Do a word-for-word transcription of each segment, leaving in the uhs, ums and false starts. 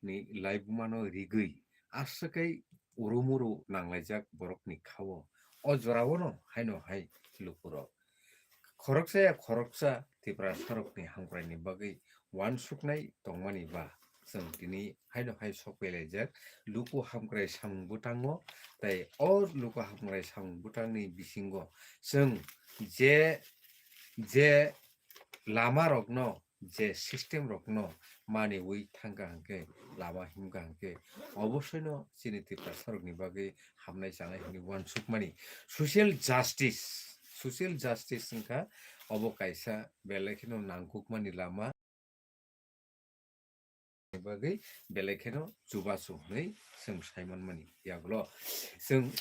ni laibuma no rigwi aswk khe urumuru nanglaijak borok ni kha o. O jora o no haino hai lukurok khoroksa ya khoroksa Tiprasarok ni hamkrai ni bagwi uansuknai tongmani ba chwng tini haino hai sok pailaijak luku hamkrai samung bwtang o. Tai o luku hamkrai samung bwtang ni bisingo chwng je, je lama rok no, je system rok no maniwi thangkha hwnkhe, lama himkha hwnkhe, obosoino chini Tiprasarok ni bagwi hamnai chanai hwnwi uansukmani. Social justice, social justice wngkha obo kaisa belai kheno nangkukmani lama. Bagwi belai kheno chubachu hwnwi chwng sai manmani yagulo. Chwng,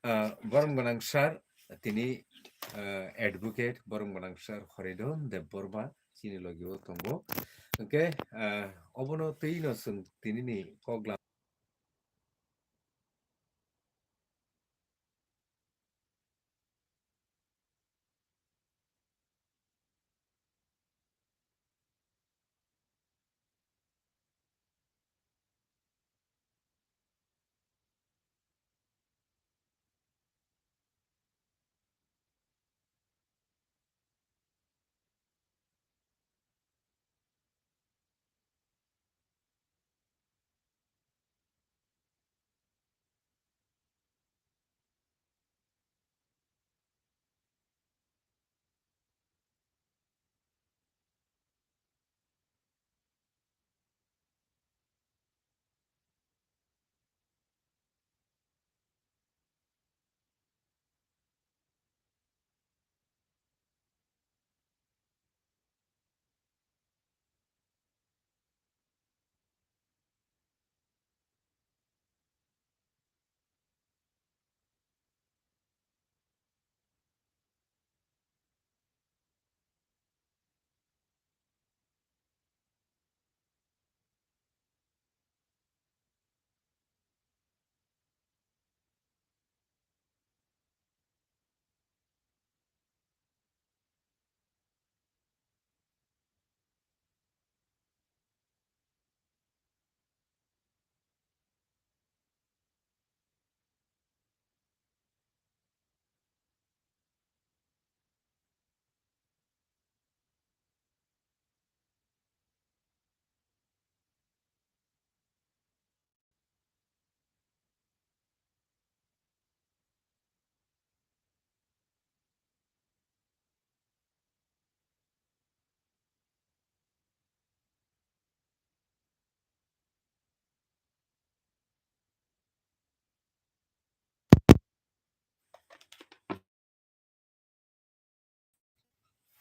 ah, borom gwnang sir, tini, ah, advocate borom gwnang sir Horidon Debbarma chini logi o tongo. Hwnkhe, ah, obono twi no chwng tini ni kok lam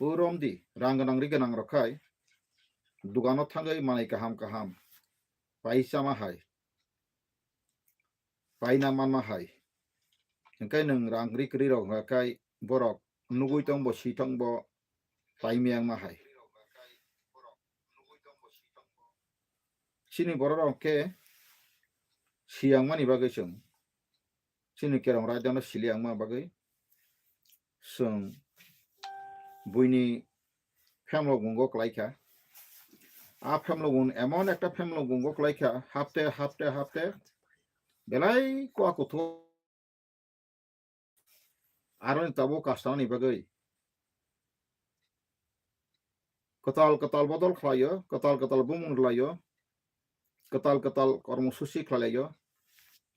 Puromdi rang gwnang ri gwnang rok khai dugano thangwi manwi kaham kaham pai chama hai, paina manma hai. Hwnkhe nwng rang ri kwrwi rok hwnkha khai borok nugwi tongbo, si tongbo, pai miyang ma hai. Chini borok rok khe siyang mani bagwi chwng, chini kerong raida no sili yang ma bagwi chwng buini phemlo gungo kwlai kha. A phemlo gun emon ekta phemlo gungo kwlai kha, hapte, hapte, hapte belai kua kuthuk aroni tabuk kastamani bagwi kwtal kwtal bodol khlaio, kwtal kwtal bumung rwlaio, kwtal kwtal kormosuchi khlailaio,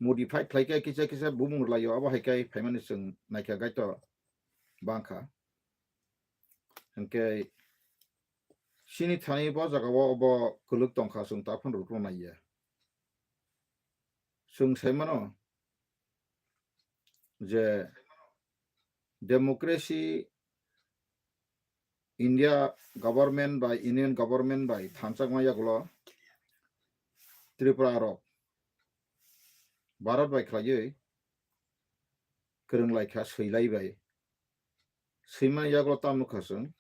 modify khlai khe kisa kisa bumung rwlaio, abo hai khe phaimani chwng naikha gaito bangkha. Hwnkhe chini thani bo jagao obo kwlwk tongkha, chwng ta phano rwklo naiya. Chwng sai mano je democracy India government bai, Union government bai thanchakma yagulo Tripura rok Bharat bai khlaiwi kwrwng lai kha, swilai bai. Swimani yagulo tam nukha chwng.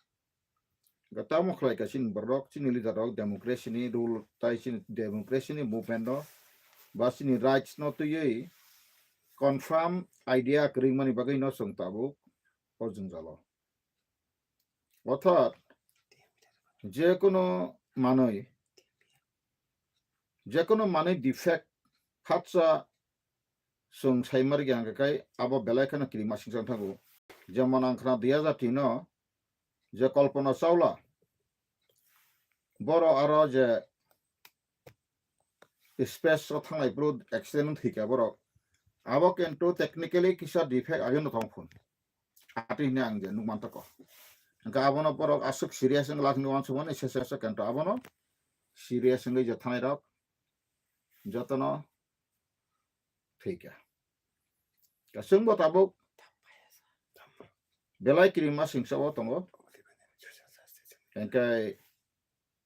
Tamo khlai kha chini borok, chini leader rok democracy ni rule tai chini democracy ni movement no ba chini rights no twiwi confirm idea kwrwngmani bagwi no chwng tabuk o jwngjalo. Orthat je kono manwi Jekono manwi defect khatsa chwng saimari hwnkhe kai abo belai kheno kirima singsa thango. Jemon ang khna dui hajar tin o je Kalpana Chawla, borok aro je space o thangnai phuru accident thwikha borok. Abo kintu technically kisa defect ageno tong phun. Atwi hwnwi ang je nukman toko. Hwnkhe abono borok aswk serious wngwi lakni uansukmani se se se kintu abono serious wngwi je thangnai rok jotono thwikha. Chwngbo tabuk belai kirima singsa o tongo. Hwnkhe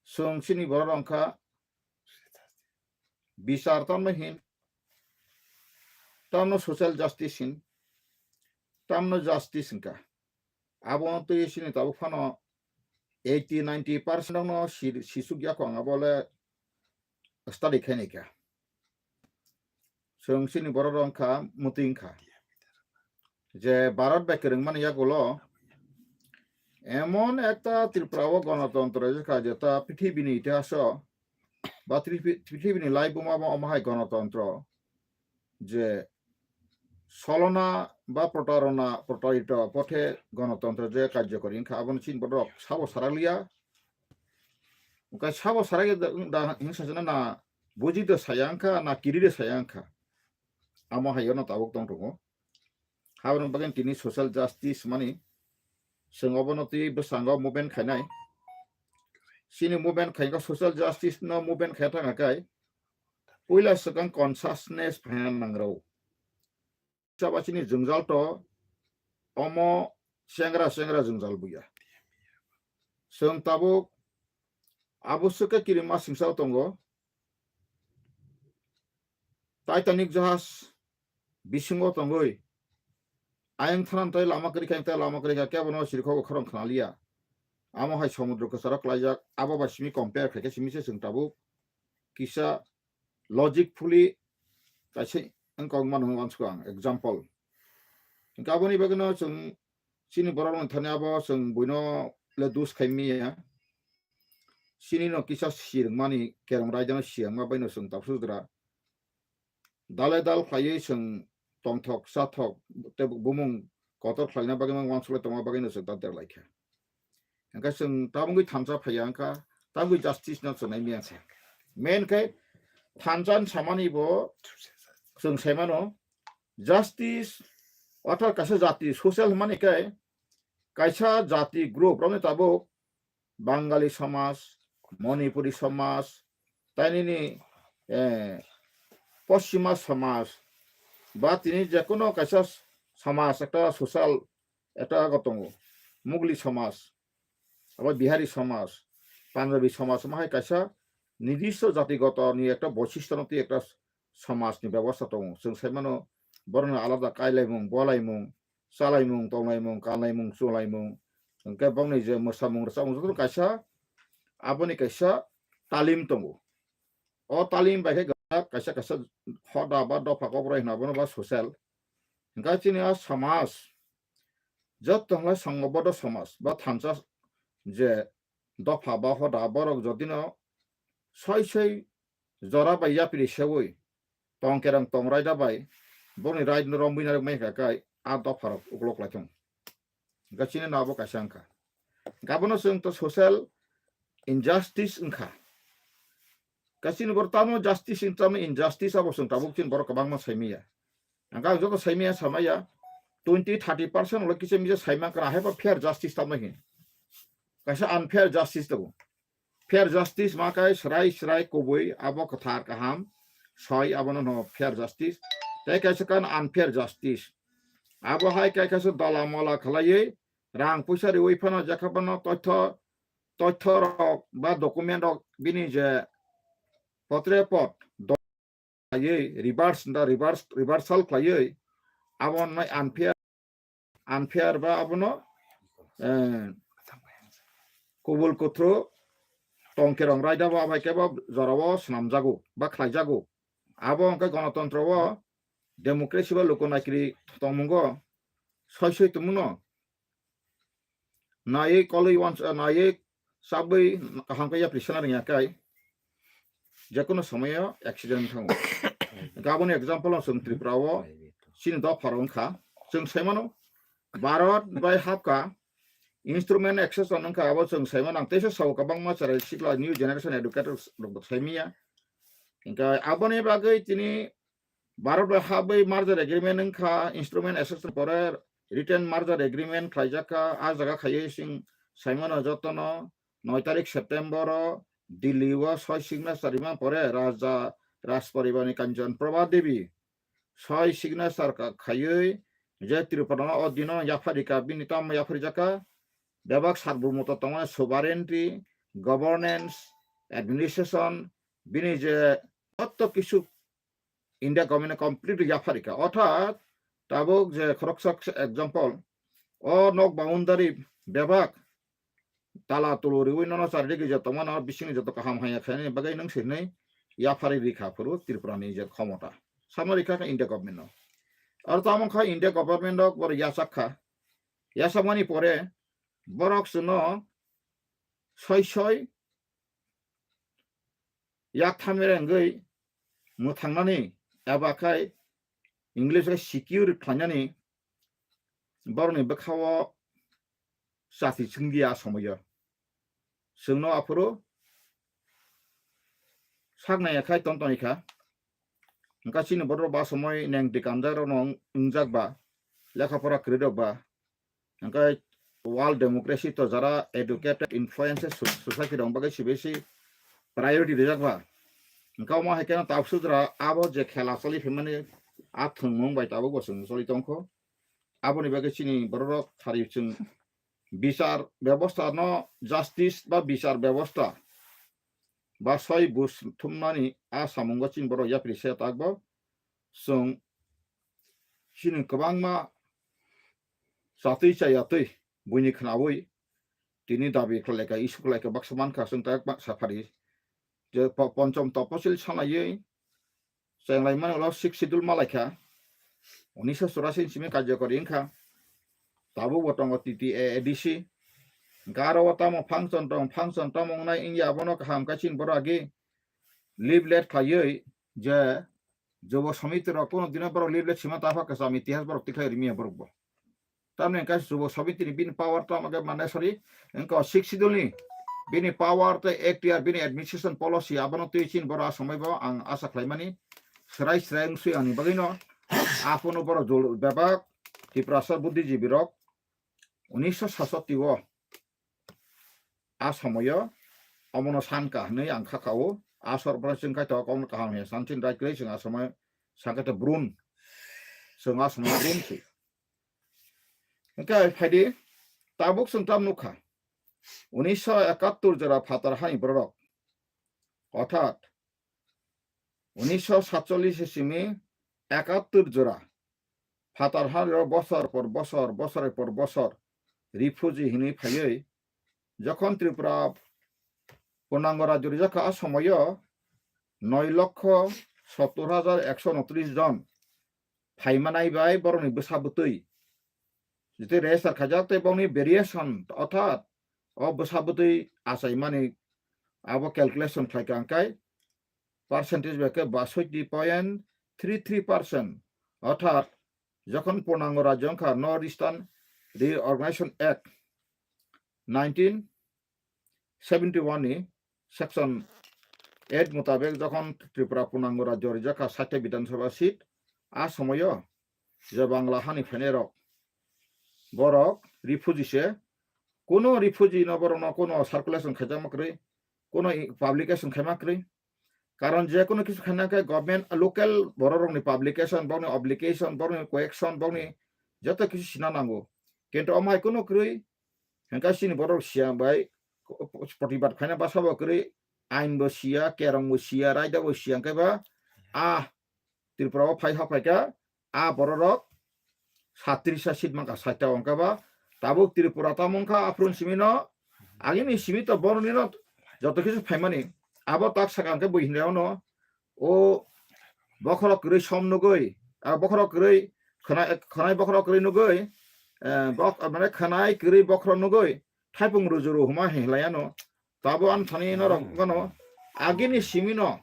chwng chini borok wngkha bichar tamno hin, tamno social justice hin, tamno justice hwnkha. Abo twi chini tabuk phano eighty ninety percent no si-, sisuk ya kho ang abo le study khainai kha. Chwng chini borok rok wngkha muti wngkha. Je Bharat bai kwrwngmani yagulo emon ekta Tripura o gonotontro wngkha jeta prithibini itihaso ba prithibi-, prithibini laibuma bo omo hai gonotontro je solona ba protarona, protarito pothe gonotontro je karjokori wngkha, abono chini borok sabo sarakliya. Wngkha sabo sarakya da, da, hingsa sana na buji da saya wngkha, na kiri da saya wngkha. Amo hai ono tabuk tong tongo. Haboni bagwi tini social justice mani chwng obono twi bwskango movement khainai. Chini movement khainai social justice no movement khai thangkha kai puila swkang consciousness phaina nangrao. Chaba chini jwngjal to omo chengra chengra jwngjal buya. Chwng tabuk abo swkhe kirima singsa tongo. Titanic jahaj bisingo tongwi ayang thanan tei lama kwrwi kha, tei lama kwrwi kha, kebono sirikhogo khorang khnaliya. Amo hai somudro kwcharo klaijak, abo bai simi compare khaikhe simi se chwng tabuk kisa logicfully kaisa wngkok mano hwnwi uansukha ang, example. Hwnkhe aboni bagwino chwng chini borok rokni thani abo chwng buino le dus khai manya. Chini no kisa sirwngmani kerong raida no siyangma baino chwng tabuk sudra. Dale dal khlaiwi chwng tongthok chathok tei bumung kotor khlaina bagwi mang uansuk lai tongma bagwi no chwng ta derlai kha. Hwnkhe chwng tabungwi thansa phaiya wngkha, tabungwi justice no chwng nai manya kha. Main khe thansa ni samani bo chwng saimano justice orthat kaisa jati social hwnmani khe kaisa jati group rokni tabuk Bangali somaj, Manipuri somaj, tei nini, eh, Poschima somaj, ba tini jekono kaisa somaj, ekta social, ekta tongo, Mugli somaj, abo Bihari somaj, Punjabi somaj, omo hai kaisa nirdisto jatigotoni ekta boichistro twi ekta somajni bebosta tongo. Chwng sai mano, borokni alada kailaimung, bolaimung, chalaimung, tonglaimung, kanlaimung, chulaimung, hwnkhe bokni je mwsamung, rwchapmung, jotono kaisa, aboni kaisa talim tongo. O talim bai khe gwdak kaisa kaisa hoda ba dopha kokroi hwnwi abono ba social. Hwnkhe chini a samaj, joto hwnle songbodo samaj ba thansa je dopha ba hoda borok jodino soi soi jora bai yapri seui tong kerang tong raida bai boni raid no romwi narwk mai kha kai a dopha rok uklok lai thung. Gachini no abo kaisa wngkha. Gabono chwng to social injustice wngkha. Gachini bor tamo justice wng tamo injustice abo chwng tabuk chini borok kwbangma saimaya. Ang kha joto saimaya samaya twenty thirty percent ulo kisa misa saima kana haiba fair justice tamo hin. Kaisa unfair justice tongo. Fair justice ma kai srai srai kubui abo kwthar kaham soi abono no fair justice. Tei kaisa kan unfair justice. Abo hai kai kaisa dola mola khlaiwi rang puisa riwi phano jekha phano totho, totho rok ba document rok bini je potre pot do-, khlaiwi reverse da reverse, reversal khlaiwi abo nai unfair, unfair ba abono, eh, kubul kutru tongkerong raida bo abai kebo jorao swnamjago ba khlaijago. Abo hwnkhe gonotontro o democracy ba luku naikri tongmungo soi soi tongmungno naiwi kolwi uans-, naiwi chabwi kaham khe yapri sana rwngya kai. je kono somoyo accident wng thango. Gaboni example o chwng Tripura o chini dopha rok wngkha, chwng sai mano Bharat bai hapka instrument access on wngkha, abo chwng sai mano, ang teisa sao kwbangma chwrai sikla new generation educators rok bo sai manya. Hingkhe aboni bagwi tini Bharat bai habwi merger agreement wngkha, instrument access pore written merger agreement khlaijak kha, a jaga khaiwi chwng sai mano jotono noi tarik September o Delhi o soi signature rima pore Raja Rajporibar ni Kanchan Prabha Devi soi signature ka khaiwi je Tripura no o dino yapharika bini tamo yapharijak kha, bebak sarbomoto tongmani sovereignty, governance, administration, bini je joto kisu India government completely yapharika. Orthat tabuk je khoroksa example, o nok boundary bebak tala tulu riwi nono chari digi je tongmano bisingni joto kaham haya khainani bagwi nwng sirnai yaphari rikha phuru Tripura ni je khomota. Sama rikha kha India government no. Aro tamo kha India government rok boro yachak kha. Yachakmani pore borok chwngno soi soi yak thamni rengwi mwthangnani eba khai English bai secure khlainani borokni bwkhao chati chwngdi a somoyo. Chwngno aphuru sak naiya khai ton toni kha. Hwnkha chini borok ba somoi neng dikamjak rokno wngjak ba, lekha pora kwrwi rok ba, hwnkhe world democracy to jara educated influences so-, society rok bagwi sibisi priority rijak ba. Hwnkhe omo hai kheno tabuk sudra abo je khela choli phaimani a thwngmung bai tabuk bo chwng choli tongkho. Aboni bagwi chini borok rok thari chwng bichar bebosta no justice ba bichar bebosta ba soi bus thumnani a samungo chini borok yapri se takbo chwng chini kwbangma chatwi chayatwi buini khnaui tini dabi khlaikha, issue khlaikha, baksa mankha chwng tak baksa phari je po-, ponchom toposil sanaiwi chenglaimani ulo sixth schedule malaikha, unisho churasi ni simi karjokori wngkha, tabukbo tongo T T A A D C, hwnkhe aro o tamo function tong, function tamo wngnai wngya abono kaham khe chini borok agi leaflet khlaiwi je Jobo Samiti rok kono dino borok leaflet sima tapha kwcham itihas borok tikhlai rimiya borok bo. Tamni hwnkhe Jobo Samiti ni bini power tamo khe mane, sorry, wngkha sixth schedule ni bini power tei Act ya bini administration policy abono twi chini borok a somoi bo ang asa khlaimani srai srai wngsui ani bagwino aphano borok jol bebak Tiprasa buddhijibi rok unisho sasoti o a somoyo omono sankha hinwi ang khakao, a sorpress wngkha to kokno kaham hinwi sanchin right kwrwi chwng a somoy sankha to brun, chwng a somoy brun si. Hwnkhe phaidi tabuk chwng tam nukha, unisho ekattor jora phatar hani borok, orthat unisho satchollish simi ekattor jora phatar hani rok bosor por bosor, bosor por bosor refugee hinwi phaiwi jokhon Tripura purnango rajyo rijak kha, a somoyo noi lokho sottor hajar ekso unotris jon phaimanai bai borokni bwsa bwtwi jete register khaijak tei bokni variation orthat o bwsa bwtwi achaimani abo calculation khlaikha hwnkhe percentage bai khe basoiti point three three percent, orthat jokhon purnango rajyo wngkha North Eastern Reorganization Act nineteen seventy one ni section eight mutabek jokhon Tripura purnango rajyo rijak kha sait ta Bidhan Sabha seat, a somoyo je Bangla hani phainai rok borok refugee se, kuno refugee no borok no kuno circulation khaijakma kwrwi, kuno i-, publication khaima kwrwi, karon je kuno kisu khaina khe government local borok rokni publication, borokni obligation, borokni collection, borokni joto kisu sina nango. Kintu omo hai kuno kwrwi, hwnkhe chini borok siya bai protibad khaina bwsa bo kwrwi, ain bo siya, kerong bo siya, raida bo siya, hwnkhe ba a Tripura o phai ha phaikha, a bororok satris ta seat mankha, sait ta wngkha ba, tabuk Tripura tamo wngkha, aphuru simi no, agini simi to boroni no joto kisu phaimani, abo tak saka hwnkhe bui hinwi ono, o bokhorok kwrwi som nugwi, a bokhorok kwrwi khwnai, khwnai bokhorok kwrwi nugwi, eh, bok-, mane khwnai kwrwi bokhorok nugwi, thaipung rujuru huma hinlai ano, tabo ang thani norok gano, agini simi no,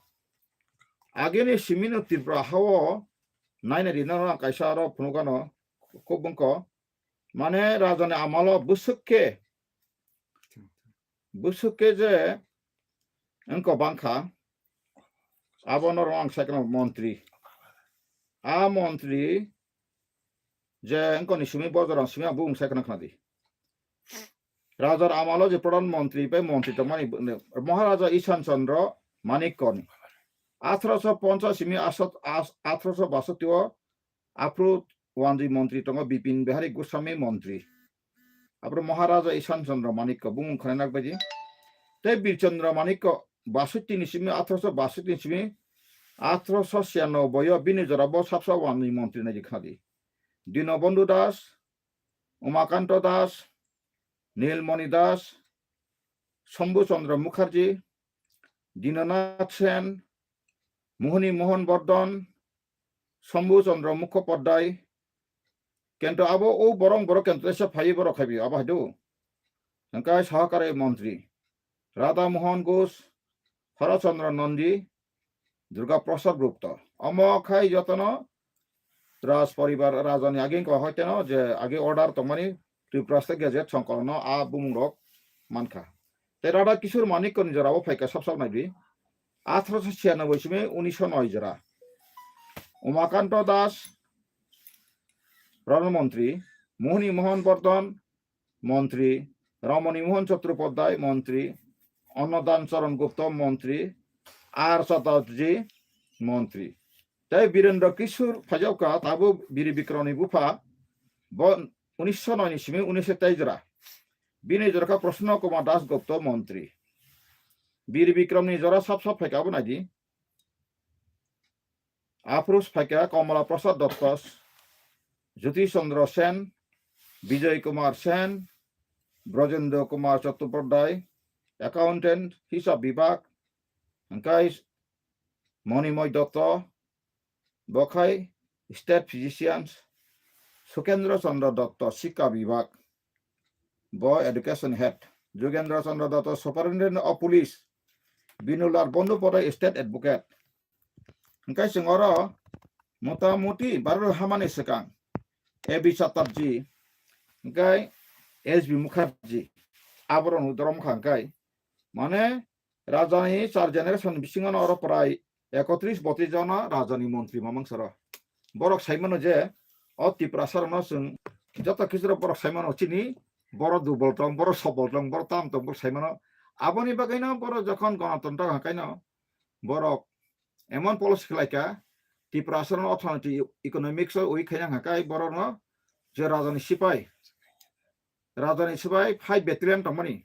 Agini simino Tripura hao naina rina kaisa aro phunukano kubungko. Mane rajani amalo bwswk khe, bwswk khe je wngko bangkha, abono rong ang sakno montri. A montri je wngkoni simi bojorang simi ang bung sakno khnadi. Rajar amalo je pradhan montri bai montri tongmani Maharaja Ishan Chandra Manikko ni. Athroso ponchas simi asot-, as-, athroso basoti o aphuru wanjwi montri tongo Bipin Bihari Goswami montri. Aphuru Maharaja Ishan Chandra Manikko bumung khwnai nak baji. Tei Bir Chandra Manikko basoti ni simi athroso basoti ni simi athroso siyanoboi o bini jora bo sabsa wanjwi montri nai khadi. Dinobandhu Das, Umakanto Das, Nilmoni Das, Shambhu Chandra Mukherjee, Dinanath Sen, Mohoni Mohan Bardhan, Shambhu Chandra Mukhopadhyay, kento abo o borong borok kento teisa phai borok khai bi abo haidu. Hingkai Sahakari Montri, Radha Mohan Ghosh, Harat Chandra Nandi, Durga Prasad Gupta. Omo khai jotono Raj poribar rajani aging ko hoiteno je agi order tongmani Tripura State Gazette songkolono a bumung rok mankha. Tei Radha Kishore Manikko ni jorao phaikha sab sab naibi. Athroso siyanoboi simi unisho noi jora. Umakanto Das, Pradhan Montri, Mohoni Mohan Bardhan, Montri, Ramani Mohan Chattopadhyay, Montri, Annadan Charan Gupta, Montri, R Chatterjee, Montri. Tei Birendra Kishore phaijokha, tabo Biri Bikramni bupha, bo unisho noi ni simi unisho teis jora. Bini jora kha Prashanna Kumar Das Gupta, Montri. Biri Bikramni jora sab sab phaikha abo naidi. Aphuru phaikha Kamala Prasad Datta, Jyoti Chandra Sen, Bijoy Kumar Sen, Brajendra Kumar Chattopadhyay, accountant, hisab bibhag, hingkai Monimoy Datta, bo khai state physician, Sukendra Chandra Datta, sikka bibhag, bo education head, Jugendra Chandra Datta, superintendent of police, Binu Lal Bandyopadhyay, state advocate. Hingkai chwng oro motamuti Bharat hamani swkang A B Chatterjee, hingkai S B Mukherjee, aborok dorong kha hingkai. Mane rajani char generation bisingo no oro prai ekotris botris jona rajani montri mamang soro. Borok saimano je o Tiprasa rokno chwng joto kichiro borok saimano chini borok dubol tong, borok sobol tong, borok tam tong, borok saimano. Aboni bagwino borok jokhon gonotontro hingkaino borok emon policy khlaika, Tiprasa rokno orthonoiti economics o weak khaina hingkai borokno je rajani sipai, rajani sipai five battalion tongmani.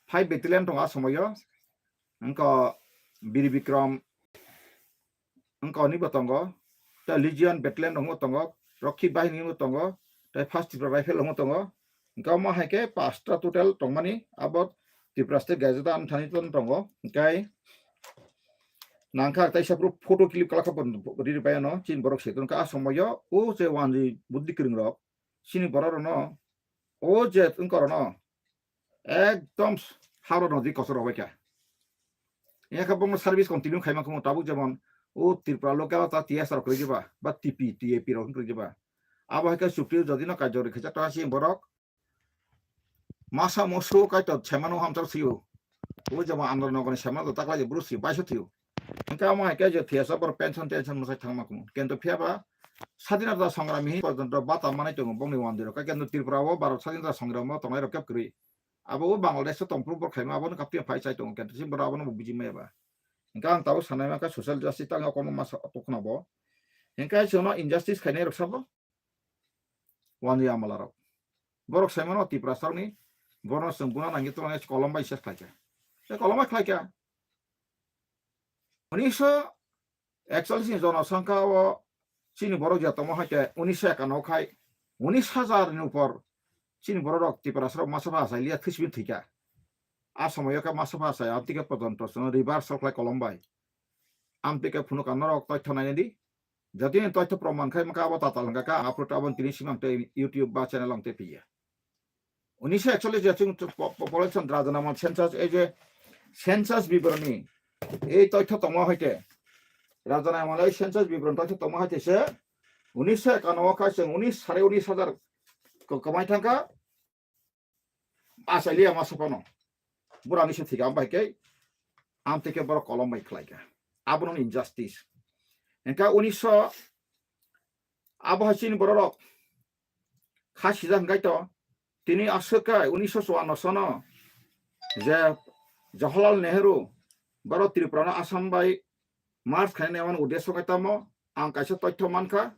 Five battalion tongo a somoyo. Wngkha Bir Bikram, wngkha hwnwi bo tongo. Tei Legion battalion rokbo tongo. Rakhi Bahini bo tongo. Tei First Tripura Rifle rokbo tongo. Wngkha omo hai khe pasta total tongmani abo Tripura State Gazette o ani thani tongo. Hingkai nangkha teisa phuru photo clip kalakha bo riri pai ano chini borok se tongkha a somoyo o je wanjwi buddi kwrwng rok chini borok rokno o je wngkha rokno ekdom habra nodi kochor rok bai kha. Engkha bongno service continue khaima khumu tabuk jemon o Tripura local ta T S R kwrwi jeba ba T P, T A P rok kwrwi jeba. Abo hai khe chukti jodi no kaitor rikhe ta si borok masa mosu kaitor semano hamchar siyo. O jemon andro nogoni semano taklai bru si baiso thiyo. Engkha omo hai khe je T S R pension tension mwsai thangma khumu. Kento phiya ba Sadinata Sangrami hin porjonto bata manai tongo bongni wandiro. Khe kento Tripura o Bharat Sadinata Sangramo tongnai rok kep kwrwi. Abo o Bangladesh o tongphuru borok khaima abono kaptiya phai chai tongo kento si borok abono bo buji maya ba. Hingke ang tabuk sanai mankha social justice tangwi okorno masa tokna bo. Hingke chwngno injustice khainai rok sabo wanjwi amala rok. Borok saimano Tiprasa rokni borno chwng buna nangwi tongna kolom bai ses khlaikha. Tei kolom bai khlaikha. Unisho ekchallis ni jonosongkha o chini borok je tongma hai khe unisho ekano khai unis hajar ni upor chini borok rok Tiprasa rok masa pha achai liya thwisbin thwikha. A somoyo khe masa pha achai amtwi khe pojonto chwng reversal khlai kolom bai. Amtwi khe phunukha norok toitho nainani. Jotini toitho proman khai mankha abo tatal hwnkha khe ang upload aboni tini simi ang tei YouTube ba channel ang tei piya. Unisho ekchallis je chwng po-, po-, population rajanamal census, ei je census biboroni Ei toitho tongma hoite, Raja Nayamani census bibron toitho tongma hoite se unisho ekano o kha chwng unis sare unis hajar ko-, komai thangkha. Achailiya masa phano. Bura ni se thika ambai khe, amtwi khe borok kolom bai khlai kha. Abono injustice. Engkha unisho abo hai chini bororok kha sijak hwnkhe to, tini aswk khe unisho chuanno sono je Jawaharlal Nehru boro Tripura no Assam bai merge khainai mani uddesho khe tamo, ang kaisa toitho mankha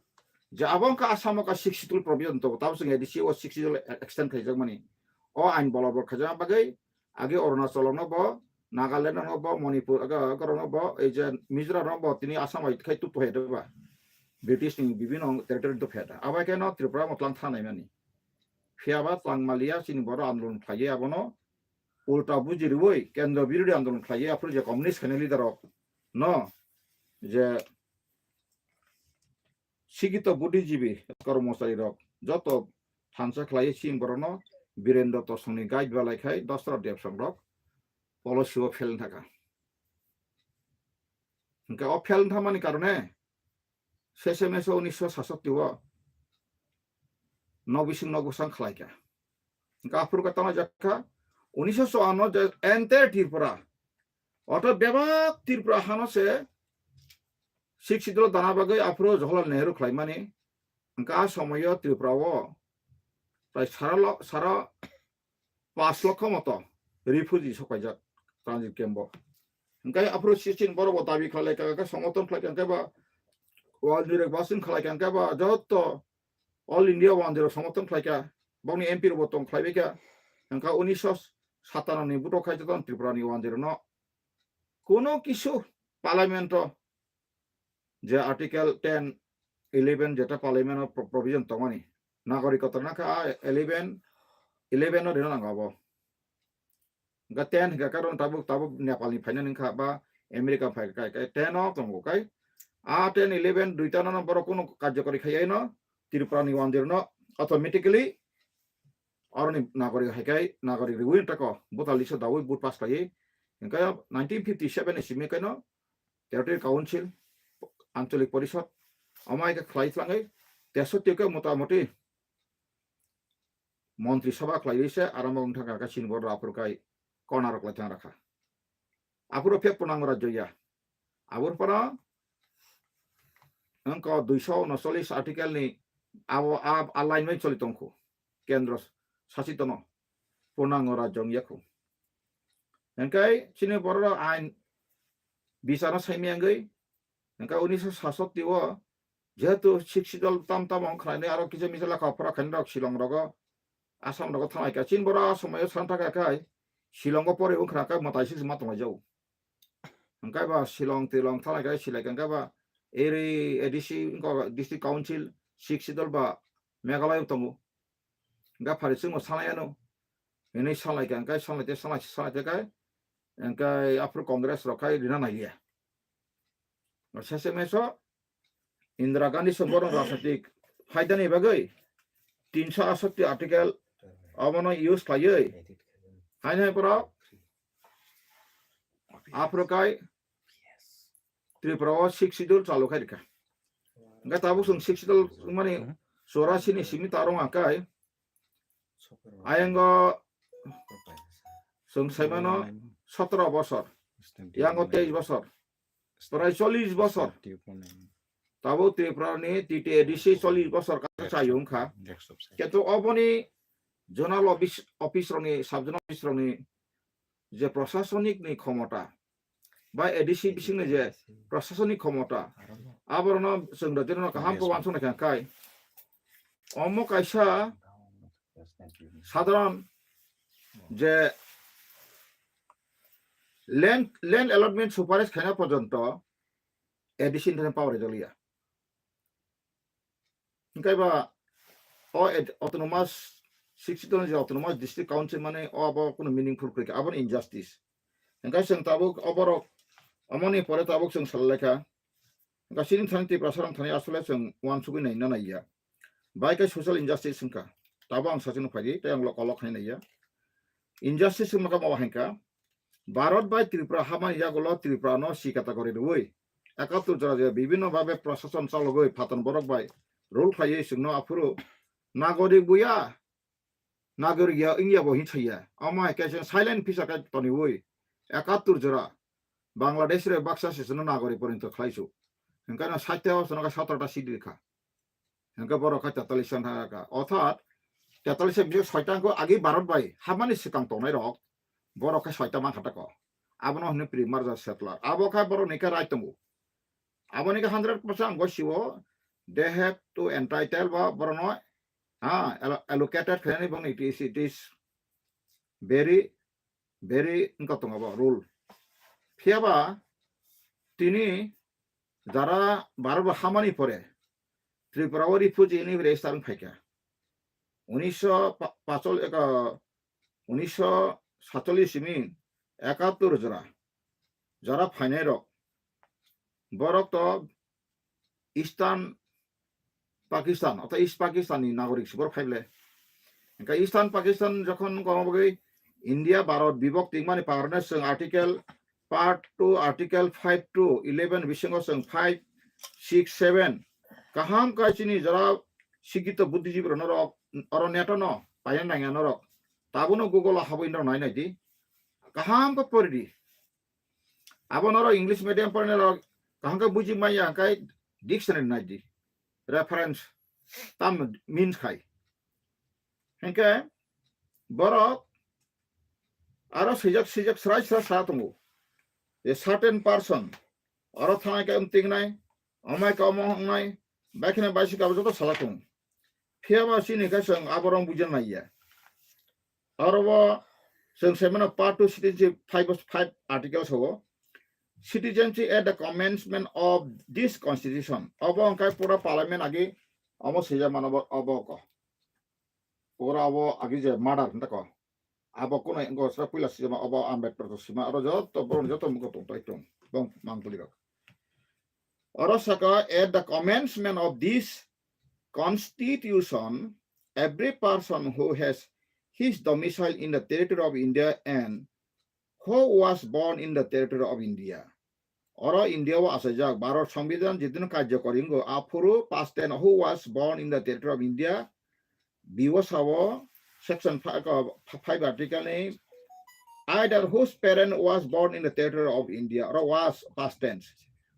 je abo wngkha Assam o ka Sixth Schedule provision tongo, tamo chwng A D C o Sixth Schedule extend khaijakmani. O ain bolobor khaijakma bagwi age Arunachal no bo, Nagaland no bo, Manipur, aga, aga no bo, ei je Mizoram no bo tini Assam bai khai tup hai ba. British ni bibino territory tup hai. Abo khe no Tripura mo tlang thanai mani. Phiya ba tlang maliya chini boro andolon khlaiwi abono ulta buji riwi kendro birodhi andolon khlaiwi aphuru je communist khainai leader rok no je sikito buddhijibi kormochari rok joto thansa khlaiwi chini borokno Birendra Tosongni guide balai khai Dasarath Debsong rok policy o fail thaka. Hingke o fail thamani karone sese meso unisho sasatti o nok bising nok bwsang khlai kha. Hingke aphuru khe tamo jakha unisho chuanno je entire Tripura, ortho bebak Tripura hano se Sixth Schedule dana bagwi aphuru Jawaharlal Nehru khlaimani. Hingke a somoyo Tripura o prai sara lo-, sara pash lokho moto refugee sokaijak transit camp o. Hingke aphuru sisin borok bo dabi khlai kha, kha, somoton khlai kha, hingke ba Wanjirok basing khlai kha, hingke ba joto All India Wanjirok somoton khlai kha, bokni M P rok bo tong khlai bai kha. Hingke unisho satano ni buto khai joto Tripura ni Wanjirok no kuno kisu parliament o je Article ten, eleven jeta parliament o pro-, provision tongmani, nagorik kotor na kha, a eleven, eleven no rina nango abo. Hingke ten hingke karon tabuk, tabuk Nepal ni phaina nang kha ba America phai kai, kai ten o tongo kai. A ten, eleven duita no borok kuno karjokori khai no Tripura ni Wanjirok no automatically aroni nagorik hai kai, nagorik riwi tako, voter list o dawi vote pass khlaiwi. Hingke nineteen fifty seven ni simi kaino Territory Council, Anchalik Porishad, amai khe khlai thlangwi, teso tio khe motamoti Montri Sabha khlaiwi se aramo wng thangkha khe chini borok aphuru kai kona rok lai thang rakha. Aphuru phe punang rajyo ya. Abur pora wngkha duiso unocholish article ni abo a, a line bai choli tongkhu. Kendro sasitono punang rajyo wng yakhu. Hingke chini borok ain bichar no saimiyangwi, hingke unisho sasatti o jehetu Sixth Schedule tam tam wng khlainai aro kisa misa lekha pora khainai rok Shillong rogo, Assam rogo thanglai kha. Chini borok a somoyo san thaka khai Shillong o pori wng khna khe mwtai sisi ma tonglaijao. Hingke ba Shillong tilong thanglai kha silai kha, hingke ba eri A D C wngkha District Council, Sixth Schedule ba Meghalaya o tongo. Hingke phari chwngno sanai ano. Hwnwi sanlai kha, hingke sanlai te, sanlai, sanlai te khe, hingke aphuru Congress rok khai rina naiya. Sese meso Indira Gandhi se borok rajnitik phaidani bagwi tinso asatti article abono use khlaiwi haino hai borok aphuru kai Tripura o Sixth Schedule chalu khai rikha. Hingke tabuk chwng Sixth Schedule mani chorasi ni simi tarong akai. Ayango chwng saimano sotoro bosor, yango teis bosor, prai chollish bosor. Tabuk Tripura ni T T A D C chollish bosor kasa chayo wngkha. Keto oboni zonal office, office rokni, sub zonal office rokni je prosasonik ni khomota, ba A D C bisingni je prosasonik khomota, aborokno chwng rajirokno kaham khe uansuknai kha khai. Omo kaisa sadharon je land, land allotment suparis khaina porjonto A D C ni thani power rijak liya. Hingke ba o et-, autonomous, sixty ton je autonomous district council mane o abo kuno meaningful kwrwi kha, abo injustice. Hingke chwng tabuk oborok, omoni pore tabuk chwng salai kha. Hingke chini thani Tiprasa rok thani asole chwng uansugwi naina naiya. Bai khe social injustice wngkha. Tabo ang sachino phaidi, tei ang lo kolok hai naiya. Injustice wngkha ma hingka. Bharat bai Tripura hamani yagulo Tripura no C category rwui ekattur jora je bibhinno bhabe prashason chalogwi phaton borok bai rule khlaiwi chwngno aphuru nagorik buya, nagorik ya wngya bo hin saiya. Omo hai khe chwng silent phisa khe toniwi ekattur jora Bangladesh re baksa se chwngno nagorik porinto khlaisu. Hwnkhe no sait o chwngno khe sotro ta seat rikha. Hwnkhe borok khe tetallis jan thangkha. Orthat tetallis jan bising soita wngkha agi Bharat bai hamani swkang tongnai rok, borok khe soita mankha tako. Abono hwnwi pre-merger settler. Abo khe borok ni khe right tongo. Aboni khe hundred percent ang gosio, they have to entitle ba borokno, ha, allo-, allocated khlainani bongni it is, it is very, very wngkha tongo bo rule. Phiyaba tini jara Bharat bo hamani pore Tripura o refugee ni register wng phaikha. Unisho pa-, pachol-, eka, unisho satchollis simi ekattur jora, jora phainai rok. Borok to Eastern Pakistan, ortho East Pakistan ni nagorik se borok phai bole. Hwnkhe Eastern Pakistan jokhon komo bagwi India Bharat bibhokti wngmani karone chwng article part two, article five to eleven bisingo chwng five, six, seven kaham khe chini jora sikito buddhijibi rok norok oro neto no paina nangya norok. Tabuno Google o habwi norok nai nai di. Kaham khe pori di. Abo norok English medium pornai rok kaham khe buji maya hwnkhe dictionary nai di. Reference tam means khai. Hwnkhe borok aro swijak swijak srai srai sa tongo. A certain person oro thangnai khe wngtingnai, omai khe omo wngnai, bai kheno bai se kabo joto sala tongo. Phiyaba chini khe chwng aborok buja naiya. Aro bo chwng sai mano part two citizenship five, five article sao. Citizenship at the commencement of this constitution. Obo hwnkhe pura parliament agi omo swijak mano bo, obo ko. Pura obo agi je murder hinta ko. Abo kono engko sra puila swijak ma obo Ambedkar to sima aro joto borok joto mugo tong tai tong. Bong mang puli rok. Oro saka, at the commencement of this constitution, every person who has his domicile in the territory of India and who was born in the territory of India. Oro India o achaijak Bharat Songbidan jidino karjokori wngo, aphuru past tense who was born in the territory of India, biwo sao section five, uh, five article ni, either whose parent was born in the territory of India, oro was past tense.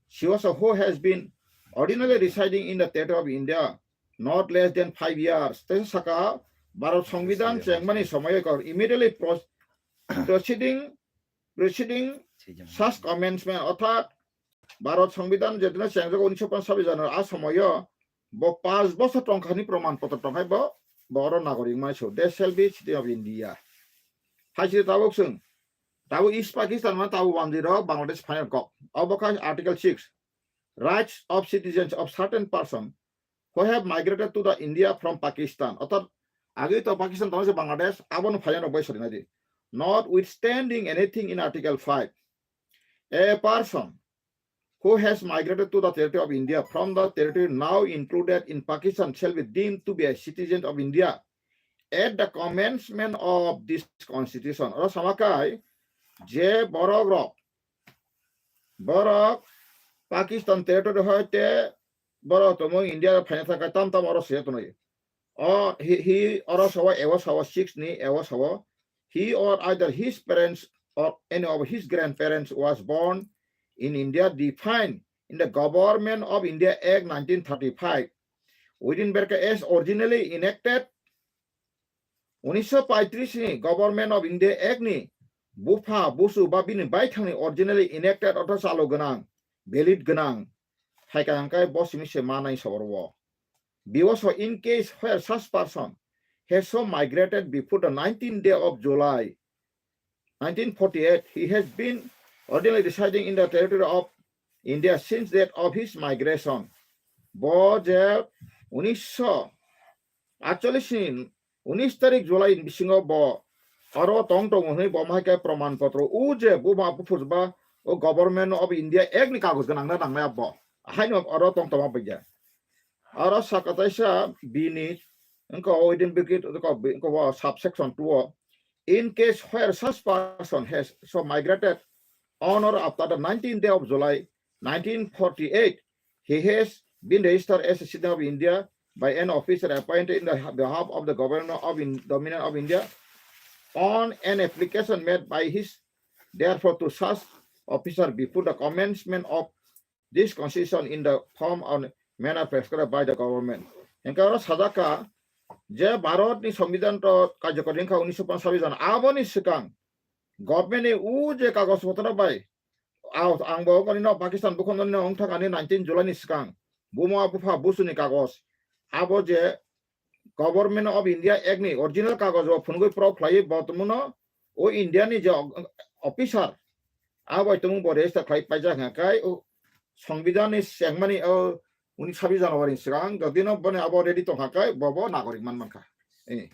Siwo sa who has been ordinarily residing in the territory of India not less than five years. Tei saka Bharat Songbidan chengmani somoyo kok immediately pro-, proceeding, proceeding such commencement, orthat Bharat Songbidan jedino chengjago unisho pansabis jano a somoyo bo panch bosor tongkhani proman potro tongkhai bo, bo oro nagorik mani so, they shall be citizen of India. Hai se tabuk chwng, tabuk East Pakistan ma tabuk wanjwi rok Bangladesh final kok. Obo kha article six, rights of citizens of certain person who have migrated to the India from Pakistan. Orthat agi to Pakistan tong se Bangladesh, abono phaina rok bai sori nai di. Notwithstanding anything in article five, a person who has migrated to the territory of India from the territory now included in Pakistan shall be deemed to be a citizen of India at the commencement of this constitution. Oro samakai je borok rok, borok Pakistan territory hoite borok tomo India phaina thangkha tam tam oro se tonoi. O hi, hi oro sawa, ewo sawa, six ni ewo sawa. He or either his parents or any of his grandparents was born in India defined in the Government of India Act nineteen thirty-five, within bracket as originally enacted. Unisho paitris ni Government of India Act ni bupha, busu ba bini baithang ni originally enacted ortho chalo gwnang, valid gwnang, hai ka hwnkhe bo simi se manai saborwo. Biwo so in case where such person has so migrated before the nineteenth day of July nineteen forty-eight, he has been originally residing in the territory of India since date of his migration. Bo je unisho atchollis ni unis tarik July ni bisingo bo oro tong tongo hwnwi bo mahai khe proman potro o je buma buphur ba o Government of India Act ni kagoj gwnang na nangnai abo. Haino oro tong tongma bagya. Oro saka taisa bini wngkha o identificate wngkha o subsection two o In case where such person has so migrated on or after the nineteenth day of July nineteen forty-eight, he has been registered as a citizen of India by an officer appointed in the behalf of the government of in, Dominion of India on an application made by his therefore to such officer before the commencement of this constitution in the form and manner prescribed by the government. Hingke oro sajak kha je Bharat ni Songbidan to karjokor wngkha unisho ponchash jon. Aboni swkang government ni u je kagoj potro bai, a-, ang bo wngkha nini Pakistan bukhongnani wngthakani nineteen July ni swkang. Buma bupha busuni kagoj. Abo je Government of India Act ni original kagoj bo phunugwi proof khlaiwi bo tongmano o India ni je o-, officer, a bai tongmung bo register khlai paijak hwnka khe o Songbidan ni chengmani o unisho January ni swkang jodi no boni abo ready tongkha khe bo bo nagorik man mankha. Eh.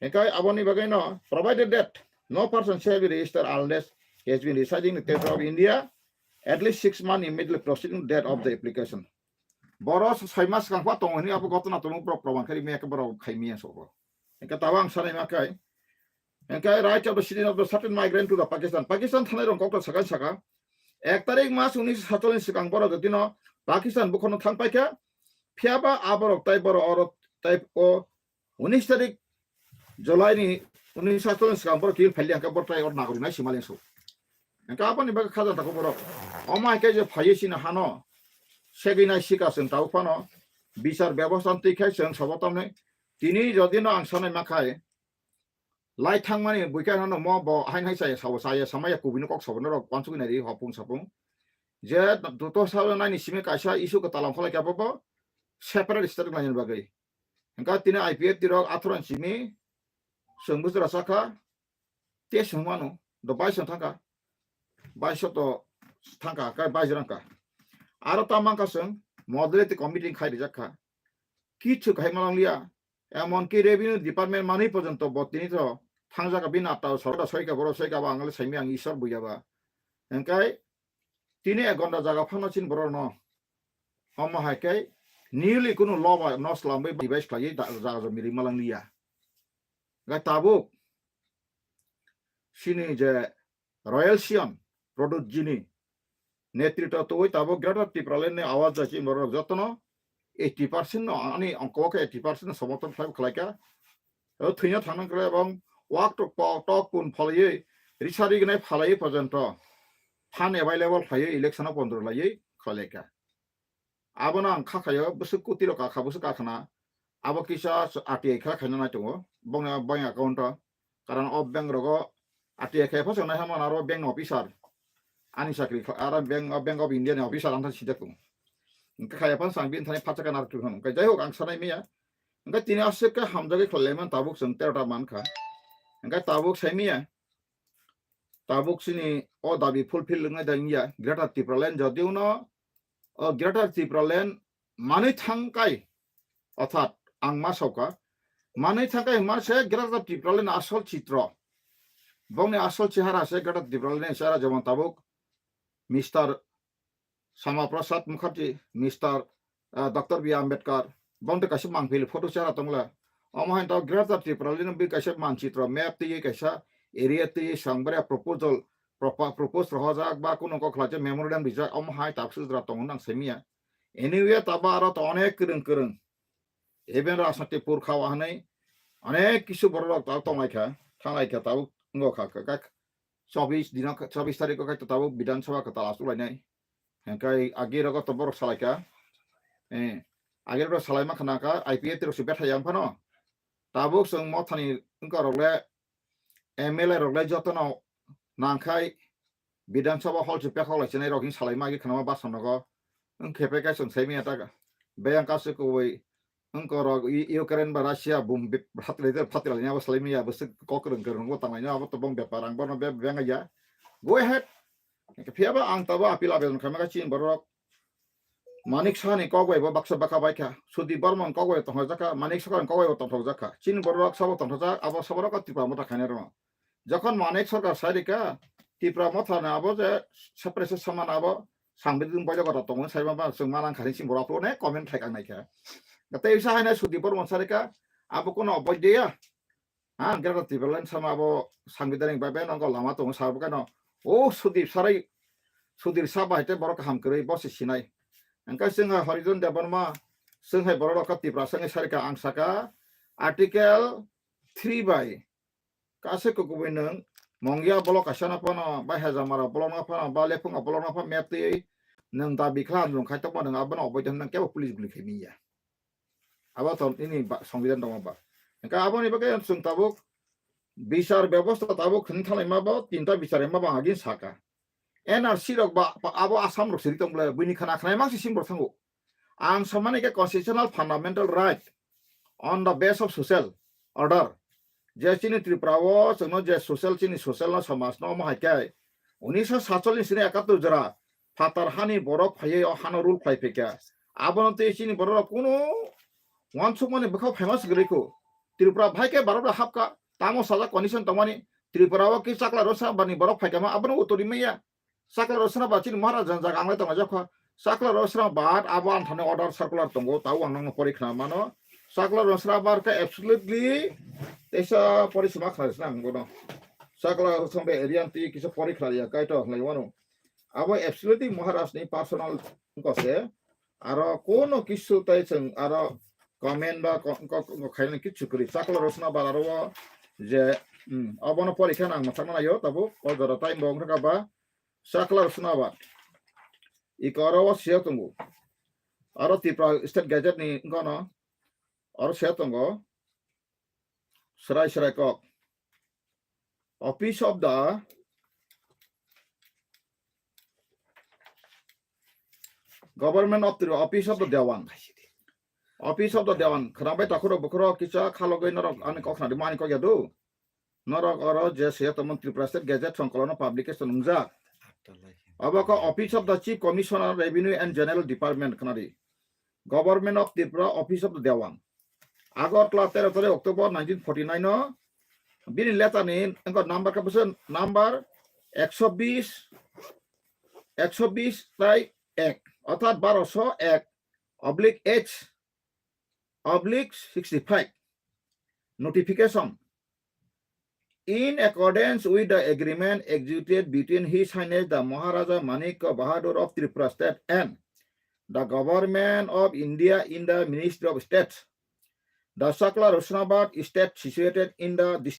Hingke aboni bagwi no, provided that no person shall be registered unless he has been residing in the territory of India at least six months immediately preceding the date of the application. Boro sai mas swkang pha tongo hwnwi abo gotona tongo borok proman khe rimi ekhe borok khai miya sobo. Hingke tabo ang sanai ma khe. Hingke right of the citizen of the certain migrant to the Pakistan. Pakistan thanai rok kok sakai saka. Ek tarik mas unisho satchollish swkang borok jotino Pakistan bukhorno thang paikha. Phiyaba aborok tai borok oro tai o unis tarik July ni unis satchollish swkang borok kil phaili hingke borok tai or nagorik nai simaleng so. Hingke aboni bagwi khaja tako borok. Omo hai khe je phaiwi chini hano segwi nai sika chwng tabuk phano bichar bebosta twi khe chwng sabo tamni tini jodi no ang sanai ma khai lai thangmani buikha hano mo bo hain hai chaya sabo chaya samaya kubui no kok sabo norok wansugwi nai ri hopung sapung je doto sabo nai ni simi kaisa issue kwtal ongkha lai kha bo bo separate state laina bagwi. Hingke tini I P F T rok atharo ni simi chwng bujra sakha, tei chwng mano, do baiso thangkha, baiso to thangkha, kai baiso rangkha. Aro ta mankha chwng moderating committee khai rijak kha. Kichu khai malang liya, emon ki revenue department mani porjonto bo tini to thangjak bini atta sorda soika boro soika ba angle saimi ang isor buya ba. Hingke tini ek ghonta jaga phano chin borok no. Omo hai khe newly kunu law ba no slamwi device khlaiwi da-, jaga jom miri malang liya. Ga tabuk sini je Royal Sion Product Jini netrito twi tabuk Greater Tipraland ni awaz jai chin borok jotono eighty percent no ani ongko khe eighty percent no somothon khlai khlaika. O thwina thangna kre ebong wak tok pok tok pun phalaiwi risa rignai phalaiwi porjonto phan available khlaiwi election o pondro laiwi khlaika. Abono ang kha khaio bwswk koti rok kakha bwswk kakhna abo kisa R T I kha khaina nai tongo bongni bank account o. Karon o bank rogo R T I khe phosok nai hamano aro bank ni officer. Ani chakri kha-, aro bank, Bank of India ni officer ang thani sijak tongo. Hingke khaya phano chang bini thani phatsa kana rwtwi phano. Hingke jai hok ang sanai maya. Hingke tini aswk khe hamjagwi khlai laimani tabuk chwng tero ta mankha. Hingke tabuk sai maya. Tabuk chini o dabi fulfill wngnai da wngya. Greater Tipraland jodi uno, o Greater Tipraland manwi thangkai. Orthat ang ma sauka, manwi thangkai hwnma se Greater Tipraland ni asol chitro. Bongni asol chehara se Greater Tipraland ni chehara jemon tabuk Mister Sama Prasad Mukherjee, Mister, ah, Doctor B R Ambedkar, bongni kaisa mangpili photo chehara tongla. Omo hai tabuk Greater Tipraland ni kaisa manchitro map twi kaisa area twi sangbria proposal, propo-, propose rohorjak ba kuno kok khlai memorandum rijak omo hai tabuk sujra tongo nang saimia. Anyway, tabo aro to onek kwrwng kwrwng. Even rajniti purkha o hinwi onek kisu borok rok tong lai kha, thang lai kha, tabuk wng kha, kha, kha, chobbish dino, chobbish tarikh o khe tabuk Bidhan Sabha kwtal achuk lainai. Hingkhe agi rogo to borok salai kha. Eh, agi rok salai ma khna kha, I P F T rok se bethai yang phano. Tabuk chwng mothani wngka rok le M L A rok le jotono nangkhai Bidhan Sabha hall se pekhok lai chinai rok hin salai ma agi khnama basa nogo. Wng khe pe khe chwng sai manya ta beyang kasu kubui wng ko rok U-, Ukraine ba Russia bum bi-, phatri de phatri lai abo salai manya bo se kok rwng kwrwng bo tang lai no abo to bong bepar ang bono be-, beng ya. Go ahead. Phiya ba ang tabo appeal abejon khaima kha chini borok Manik Saha ni kok bai bo baksa baka bai kha, Sudip Barman kok bai tongthok jak kha, Manik Sarkar ni kok bai bo tongthok jak kha. Chini borok sabo tongthok jak, abo sabo rok Tipra Motha khainai rok. Jokhon Manik Sarkar sai rika, Tipra Motha ni abo je separate saman abo, sangbidik boido gota tongo, sai ma ba chwng ma nang kha, chini borok ne comment khai kang nai kha. Tei sa hai nai Sudip Barman sai rika, abo kono boido ya, ang Greater Tipraland sama abo Sangbidhanik bai bai nongo lama tongo sabo kano. O Sudip sarai, Sudip Saha bai te borok kaham kwrwi bo se sinai. Hwnkhe chwng hai Harijan Debbarma, chwng hai borok rok Tiprasa wngwi sarika ang saka, Article three bai kaisa kubui nwng Mongya block kaisa no phano, bai Hejamara block no phano, ba Lephunga block no phano map twi nwng dabi khlai hamjwng khai tongma nwng abono oboido hwnwi kebo police guli khai miya. Abo to nini ba-, Songbidan tongma ba. Hwnkhe aboni bagwi chwng tabuk bichar bebosta tabuk hwnwi thanglaima bo tinta bichar hwnma bo ang agini saka. N R C rok ba, ba abo Assam rok siri tong bwle, buini khana khnai mangsi sim rok thango. Ang samani khe constitutional fundamental right on the base of social order. Je chini Tripura o chwngno je social, chini social no, samaj no omo hai khe unisho satchallis ni sini ekattor jora phatar hani borok phaiwi o hano rule khlai phaikha. Abono tei chini borok rok kunu wansukmani bwkhao phaima swgwrwi kho. Tripura bai khe Bharat bai hapkha, tamo sajak condition tongmani Tripura o khe Chakla Rosna bani borok phaikha ma abono uttor rimaya. Chakla Rosna ba chini Maharaja jaga anglai tongma jokha. Chakla Rosna ba abo anthani order circular tongo, tao ang nangno pori khna mano. Chakla Rosna ba khe absolutely teisa pori sima khna sina ang bono. Chakla Rosna ba area twi kisa pori khna ya kaito hlai wano. Abo absolutely Maharaj ni personal kose. Aro kono kisu tai chwng aro comment ba ko-, ko-, ko-, khaina kichu kwrwi. Chakla Rosna ba aro o je, hmm, abono pori khna ang mwthangna naio tabuk o jora time bo wngkha ba Chakla Rosna ba. Iko aro o siya tongo. Aro Tripura State Gazette ni wngkha no. Aro siya tongo. Srai srai kok. Office of the Government of Tripura, Office of the Dewan. Office of the Dewan. Khwnabai takhuro bukhuro kisa khalogwi norok ani kok khnadi mani kok yadu. Norok oro je siya tongmani Tripura State Gazette songkolono publication wngjak. Abo khe Office of the Chief Commissioner Revenue and General Department khnadi. Government of Tripura, Office of the Dewan. Agartala tero tarik October nineteen forty nine o bini letter ni engko number khe bwswk number ekso bis, ekso bis tai ek, orthat baroso ek oblique H oblique sixty five. Notification. In accordance with the agreement executed between His Highness the Maharaja Manikya Bahadur of Tripura State and the Government of India in the Ministry of State, the Chakla Rosnabad Estate situated in the